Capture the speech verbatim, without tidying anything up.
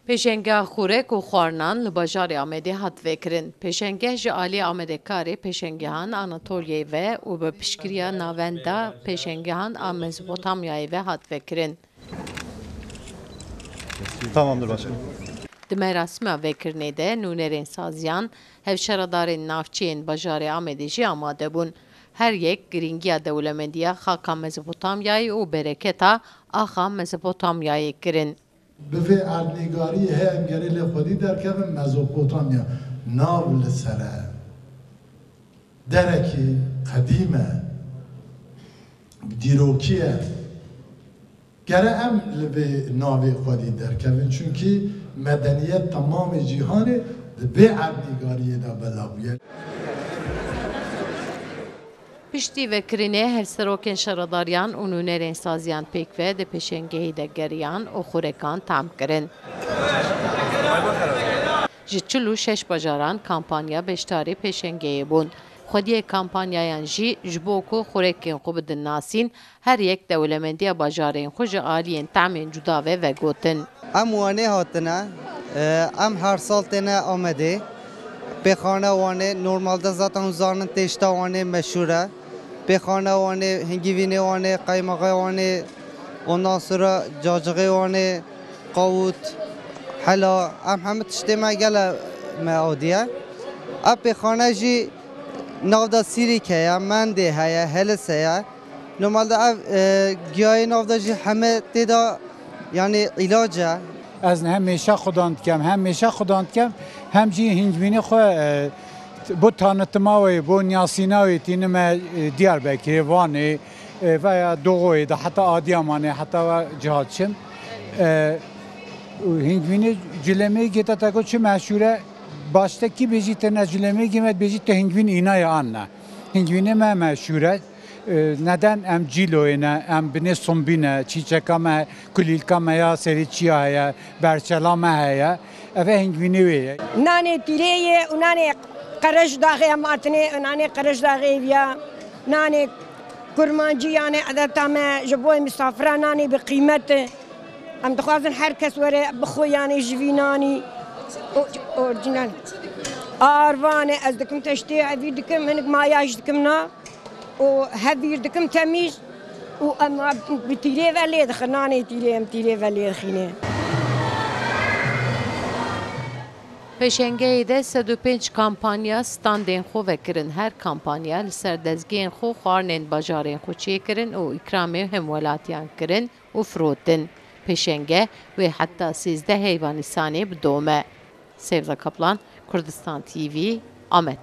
Pêşengeha xurek û xwarinan li bajarê Amedê hat vekirin. Pêşengeh ji alî amadekarê pêşengehan Anatolyayê ve û bi piştgiriya Navenda Pêşengehan a Mezopotamyayê ve hat vekirin. Tamamdır başkanım. Di merasîma vekirinê de nûnerên saziyan, hevşaredarên navçeyên bajarê Amedê jî amade bûn. Her yek girîngiya dewlemendiya xaka Mezopotamyayê û bereketa axa Mezopotamyayê kirin. Bi vê erdnîgariyê he em gerê lê xwedî derkevin Mezopotamya nav li ser e. Derekî qedîm e. Dîrokî ye. Gere em li vê navê xwedî derkevin, çunkî medeniyet temamê cîhanê di vê erdnîgariyê de bela bûye. Piştî vekirinê her serokên şaredariyan û nûnerên saziyan pêk ve di pêşengehê de geriyan û xurekan tam kirin. Ji çil û şeş bajaran kampanya beşdarî pêşengehê bûn. Xwediyê kampanyayan jî ji bo ku xurekên xwe bidin nasîn, her yek dewlemendiya bajarên xwe ji aliyên tehmên cuda ve vegotin. Em Wanê hatine, e, em her sal têne Amedê. Pêxane Wanê, normalde zaten hûn zanin têşta Wanê meşhûr e. Pêxane Wanê, hingivînê Wanê, qeymaxê Wanê, ondan sonra cacixê Wanê, qawût, hela, em hemû tiştê me gele me adiye. Ev pêxane jî nav de sîrîk heye, mendê heye, helis heye. Normalde ev, e, giyayê nav de jî heme tê de, yanî îlac e. Ez hemêşe xudan dikem, hemêşe xudan dikem, hem jî hingvînê xwe, e, bo tanıtıma wê, bo niyasîna wê tînime, e, Diyarbekirê, Vanê, e, veya Doğoyê de, heta Adiyamanê, heta ve ciha çim. E, û hingvînê culemê gêta te ku çi meşhûr e, başte kî bêjî te ne culemê gê me bêjî te hingvîn îna ye an ne. Hingvînê me meşhûr e. E, neden em cîloyê ne, em binê sumbî ne, çîçeka me, kulîlka me ya serê çiya heye, berçela me heye. Ev e hingvînê wê ye. Nanê tîrê ye û nanê qerej daxê em hatine, nanê qerej daxê viya, nanê kurmancî yanê edeta me ji bo misafiran nanê bi qîmet e. Em dixwazin her kes were bixwe yanê ji vî nanî o-, orîjînal. Arvan e, ez dikim teştê evî dikim, hinik mayaj dikim na. û hevîr dikim temîz û em bi tîrê ve lê dixin, nanê tîrê em tîrê ve lê dixîne. Pêşengeyê de sed û pênc kampanya standên xwe vekirin. Her kampanya li ser dezgehên xwe xwarinên bajarên xwe çêkirin û îkramê hemwelatiyan kirin û firotin. Pêşenge wê heta sêzdehê Nîsanê bidome. Sevda Kaplan, Kurdistan T V, Amed.